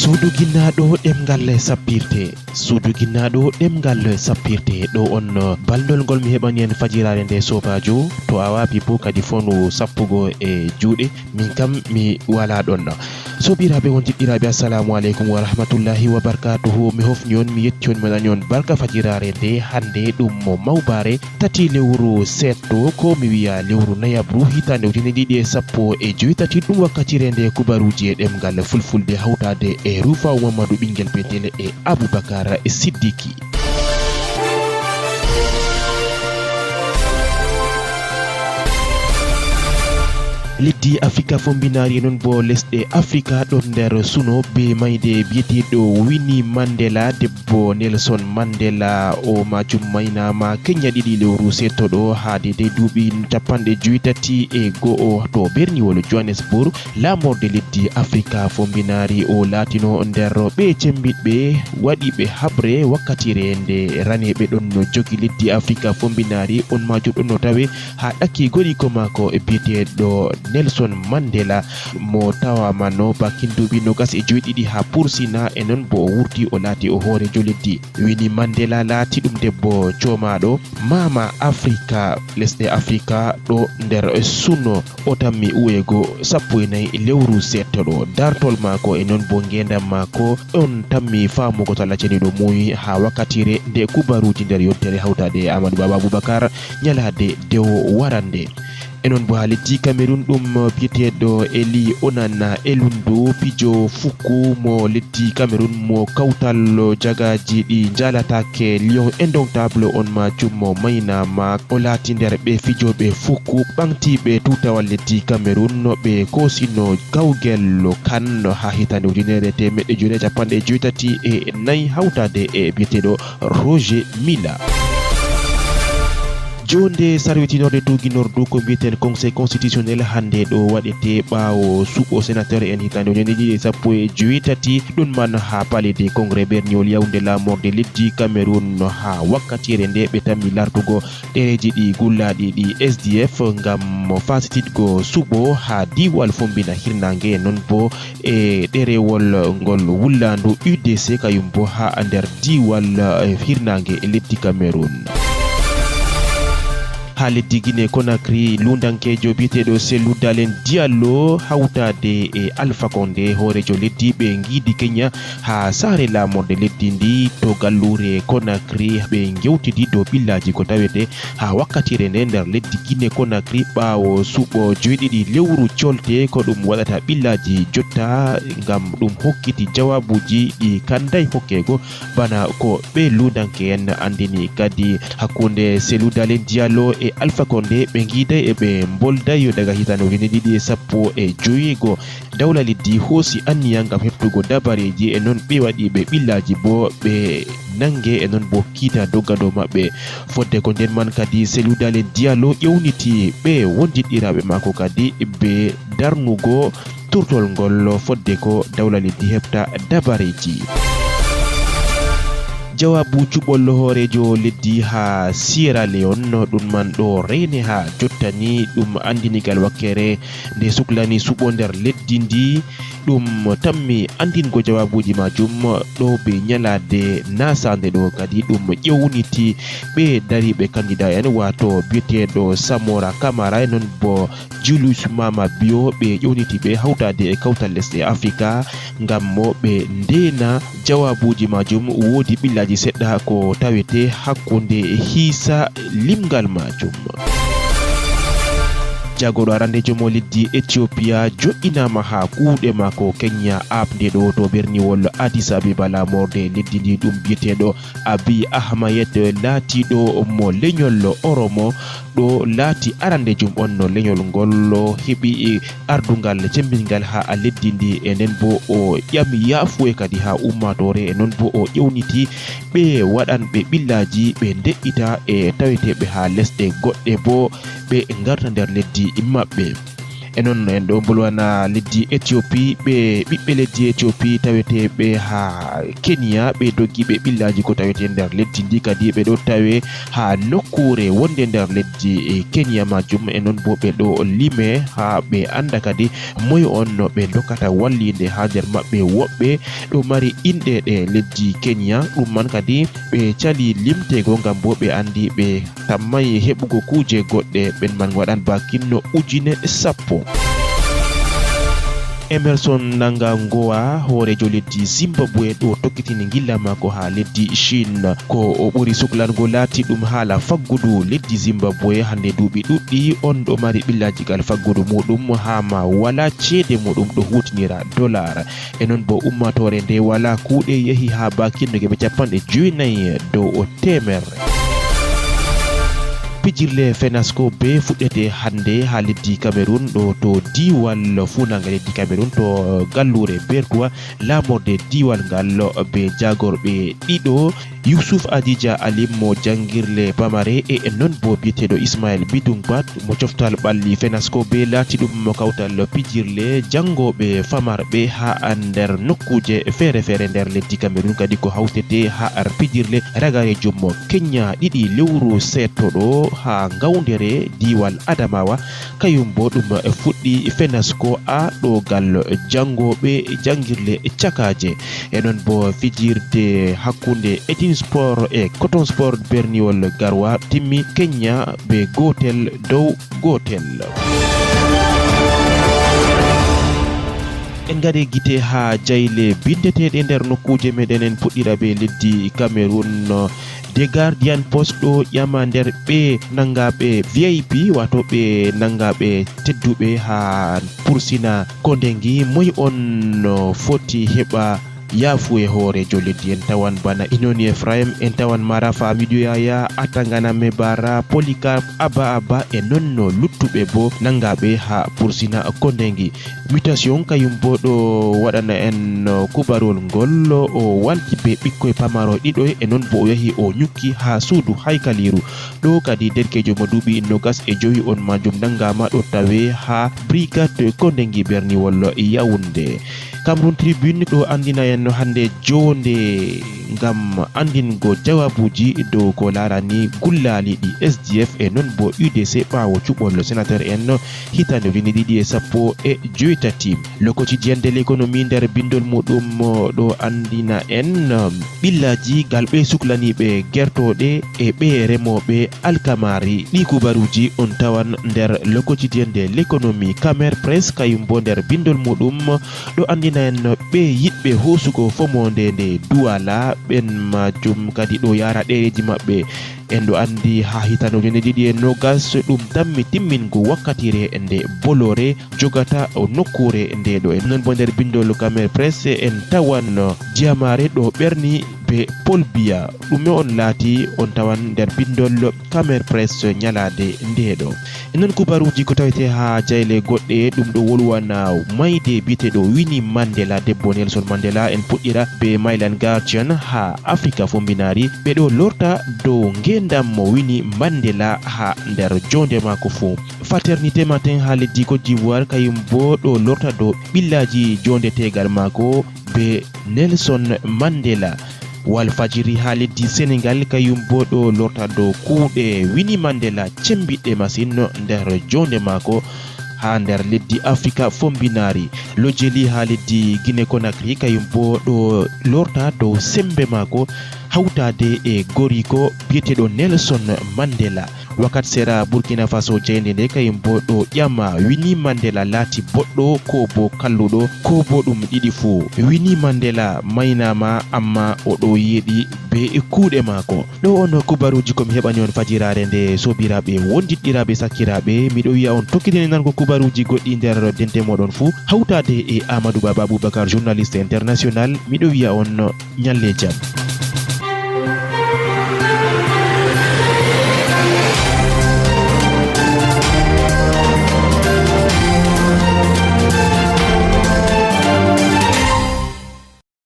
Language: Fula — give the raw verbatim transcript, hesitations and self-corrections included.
Suudu ginnaaɗo ɗemngal sappirte. Suudu ginnaaɗo ɗemngal sappirte. Ɗo on balndol ngol mi heɓani en fajiraare nde, soobaajo. To a waafi bo kadi fonu sappugo e juuɗe, min kam mi walaa ɗon. Soobiraaɓe on jiɗɗiraaɓe, assalamu aleykum wa rahmatullahi wa barkaatuhu. Mi hofni on, mi yetti on, mi waɗani on barka fajiraare nde. Hannde ɗum mo mawbaare, tati lewru seeɗto, ko mi wiya lewru nayabru, hitaande ujine ɗiɗi e sappo e jowi tati, ɗum wakkatire nde kubaruuji e ɗemngal fulfulde, hawtaade e Ruufaw Mamadu Ɓinngel Betele e Abubakar Siddiki. Leddi Afrika Fombinaari e non bo lesɗe Afrika ɗon nder suno be mayde biyeteeɗo Winnie Mandela, debbo Nelson Mandela. O majum maynaama Kenya ɗiɗi lewru seeɗto ɗo, haa deydey duuɓi capanɗe jowi tati e go'o to berniwol Johannesburg. Laamorde leddi Afrika Fombinaari o laatino nder ɓe cembiɗɓe waɗiiɓe haɓre wakkatire nde raneeɓe ɗon no jogi leddi Afrika Fombinaari, on majum ɗon no tawe haa ɗakki goɗiiko maako biyeteeɗo Nelson Mandela, mo tawaama no bakin duuɓi nogas e joweɗiɗi haa Pursina, e non bo o wurti o laati o hooreejo leddi. Winnie Mandela laati ɗum debbo coomaaɗo, maama Afrika, lesɗe Afrika ɗo nder suno. O tammi uweego sappo e nayi lewru seeɗto ɗo. Dartol maako e non bo ngeendam maako on tammi faamugo to Allah ceniiɗo muuyi haa wakkatire nde kubaruuji nder yontere hawtaade e Amadou Baba Abubakar, nyalaade dewo warande. E non bo haa leddi Cameroun, ɗum biyeteeɗo Eli Onana Elundu, pijo fukku mo leddi Cameroun mo kawtal jagaaji ɗi njaalataake Lion Indomptable on majum mo maynaama. O laati nder ɓe fijooɓe fukku ɓaŋgtiiɓe tuutawal leddi Cameroun no ɓe koosino kawgel CAN haa hitaande ujunere teemeɗɗe jowi e capanɗe jowi tati e nayi hawtaade e biyeteeɗo Roger Milla. Joonde sarwitinorde tuuginordu ko mbiyeten Conseil Constitutionnel hannde ɗo waɗete ɓaawo suɓo sénateur en hitaande ujunere ɗiɗi e sappo e jowi tati, ɗum man haa Palais des Congrès berniwol Yaoundé, laamorde leddi Cameroun, haa wakkatire nde ɓe tammi lartugo ɗereeji ɗi gullaaɗi ɗi S D F ngam faasititgo suɓo haa diiwal Fombina hirnaange, non bo e ɗerewol ngol wullaandu U D C, kayum bo haa nder diiwal, eh, hirnaange leddi Cameroun. Haa leddi Guinée Conakry, luundankeejo biyeteeɗo Cellou Dalein Diallo hawtaade e Alpha Condé, hooreejo leddi, ɓe ngiidi Kenya haa saare laamorde leddi ndi to galluure Conakry. Ɓe ngewtidi dow ɓillaaji ko tawete haa wakkatire nde nder leddi Guinée Conakry ɓaawo suɓo joweɗiɗi lewru colte ko ɗum waɗata ɓillaaji jotta ngam ɗum hokkiti jawaabuuji ɗi kanday hokkeego bana ko ɓe luudanke'en anndini. Kadi hakkunde Cellou Dalein Diallo e Alpha Condé ɓe ngiiday e ɓe mbolday yo daga hitaande ujine ɗiɗi e sappo e joweego. Dawla leddi hoosi anniya ngam heftugo dabareeji e non ɓe waɗiiɓe ɓillaaji boo ɓe nannge e non boo kiita dogga dow maɓɓe. Fodde ko nden man kadi Cellou Dalein Diallo ƴewniti ɓe wondiɗɗiraaɓe maako kadi be darnugo turtol ngol fodde ko dawla leddi heɓta dabareeji. Jawaabu cuɓol hooreejo leddi haa Sierra Leone, ɗum man ɗo reyne haa jottani, ɗum anndini ngal wakkere nde suklani suɓo nder leddi ndi. Ɗum tammi anndingo jawaabuuji maajum ɗo be nyalaade naasaande ɗo. Kadi ɗum ƴewniti ɓe dariiɓe kandida en, waato biyeteeɗo Samora Kamara e non bo Julius Mama Bio, ɓe ƴewniti ɓe hawtaade e kawtal lesɗe Afrika ngam mo ɓe ndeena jawaabuuji maajum. Woodi ɓillaaji seɗɗa ko tawete hakkunde hiisa limgal maajum. Jagorɗo arandejo mo leddi Ethiopia jo'inaama haa kuuɗe maako Kenya aaɓnde ɗo to berniwol Addis Abeba, laamorde leddi ndi, ɗum biyeteeɗo Abiy Ahmed, laatiiɗo mo lenyol Oromo, ɗo laati arandejum on no lenyol ngol heɓi ardungal cembingal haa leddi ndi, e nden bo o ƴami yaafuye kadi haa ummaatoore, e non bo o ƴewniti ɓe waɗanɓe ɓillaaji ɓe nde'ita e taweteeɓe haa lesɗe goɗɗe bo ɓe ngarta nder leddi maɓɓe. E noon en ɗo mbolwana leddi Ethiopie, ɓe ɓiɓɓe leddi Ethiopie taweteeɓe haa Kenya, ɓe doggi ɓe ɓillaaji ko tawetee nder leddi ndi, kadi ɓe ɗo tawe haa nokkuure wonde nder leddi Kenya majum. E noon bo ɓe ɗo lime haa ɓe annda kadi moy on no ɓe dokkata walliinde haa nder maɓɓe woɓɓe ɗo mari inɗe ɗe leddi Kenya. Ɗum man kadi ɓe cali limtego ngam bo ɓe anndi ɓe tammay heɓugo kuuje goɗɗe. Ɓen man waɗan bakinno ujine sappo. Emerson Mnangagwa, hooreejo leddi Zimbabwe, ɗo tokkitini ngilla maako haa leddi Chine. Ko o ɓuri suklango laati ɗum haala faggudu leddi Zimbabwe hannde duuɓi ɗuɗɗi. On ɗo mari ɓillaaji gal faggudu muuɗum haa ma walaa ceede muuɗum ɗo huutinira dollar. E noon bo ummaatoore nde walaa kuuɗe yehi haa bakinno geɓe capanɗe jowenayi dow o teemerre. Pijirle Fenasco be fuɗɗete hannde haa leddi Cameroun ɗo to diiwal fuunaaŋge leddi Cameroun to galluure Bertoua, laamorde diiwal ngal be jaagorɓe ɗiɗo. Youssouf Adidja Alim mo janngirle pamare e noon bo biyeteeɗo Ismaël Bidungbat mo coftal ɓalli Fenasco be laati ɗum mo kawtal pijirle janngooɓe famarɓe haa nder nokkuuje feere-feere nder leddi Cameroun, kadi ko hawtete haa ar pijirle ragareejo mo Kenya ɗiɗi lewru seeɗto ɗo haa ngawndere diiwal Adamawa. Kayum bo ɗum fuɗɗi Fenasco A ɗo gal janngooɓe janngirle cakaaje. E noon bo fijirde hakkunde Etin Sport e Coton Sport Berniwol Garwa timmi Kenya be gootel dow gootel. En ngari gite haa jayle bindeteeɗe nder nokkuuje meɗen. En puɗɗira be leddi Cameroun. The Guardian Post ɗo ƴama nder ɓe nangaaɓe V I P, wato ɓe nangaaɓe tedduɓe haa pursina kondengi, moy on no foti heɓa yaafuye hooreejo leddi. En tawan bana Inoni Ephraim, en tawan Marafa Amidu Yaya, Atangana Mebara, Polycarpe, Abba Abba e noon no luttuɓe bo nangaaɓe haa pursina kondengi. Mutation kayum bo ɗo waɗana en kubarol ngol. O walti be ɓikkoy pamaro ɗiɗo e noon bo o yahi o nyukki haa suudu haykaliiru. Ɗo kadi derkeejo mo duuɓi nogas e jowi on majum nangama ɗo tawe haa Brigade Kondengi Berniwol Yaoundé. Cameroun Tribune ɗo anndina en no hannde joonde ngam anndingo jawaabuuji dow ko laarani gullaali ɗi S D F e noon bo U D C ɓaawo cuɓol sénateur en hitaande ujine ɗiɗi e sappo e joweetati. Le Quotidien de l'Économie nder binndol muɗum ɗo anndina en ɓillaaji gal ɓe suklaniiɓe gertooɗe e ɓe remooɓe alkamaari. Ɗi kubaruuji on tawan nder Le Quotidien de l'Économie. Kamer Presse kayum bo nder binndol muɗum ɗo anndina en ɓe yiɗɓe hoosugo fomoonde nde Douala, ɓen majum kadi ɗo yaara ɗereeji maɓɓe. En ɗo anndi haa hitaande ujine ɗiɗi e nogas ɗum tammi timmingo wakkatire nde Bolloré jogata nokkuure nde ɗo. En non bo nder binndol Kamer Presse en tawan Diamare ɗo ɓerni be Paul Biya. Ɗume on laati on tawan nder binndol Kamer Presse nyalaade nde ɗo. E non kubaruuji ko tawete haa jayle goɗɗe, ɗum ɗo wolwana mayde biyeteeɗo Winnie Mandela, debbo Nelson Mandela. En puɗɗira be Mail and Guardian haa Afrika Fombinaari. Ɓe ɗo lorta dow ngeendam mo Winnie Mandela haa nder joonde maako fuu. Fraternité Matin haa leddi Côte d'Ivoire, kayum boo ɗo lorta dow ɓillaaji joonde teegal maako be Nelson Mandela. Walfadjri haa leddi Senegal, kayum boo ɗo lorta dow kuuɗe Winnie Mandela cemmbiɗɗe masin nder joonde maako haa nder leddi Afrika Fombinaari. Lojeli haa leddi Guinée Conakry, kayum boo ɗo lorta dow semmbe maako hawtaade e goriiko biyeteeɗo Nelson Mandela. Wakat sera Burkina Faso, jaaynde nde kayum boo ɗo ƴama Winnie Mandela laati boɗɗo koo boo kalluɗo, koo boo ɗum ɗiɗi fuu. Winnie Mandela maynaama, ammaa o ɗo yeeɗi bee kuuɗe maako. Ɗo on kubaruuji ko mi heɓani on fajiraare nde, soobiraaɓe, wondiɗɗiraaɓe, sakkiraaɓe. Miɗo wi'a on tokkitine nango kubaruuji goɗɗi nder dente mooɗon fuu, hawtaade e Amadou Baba Aboubacar, journaliste international. Miɗo wi'a on ñalle jam.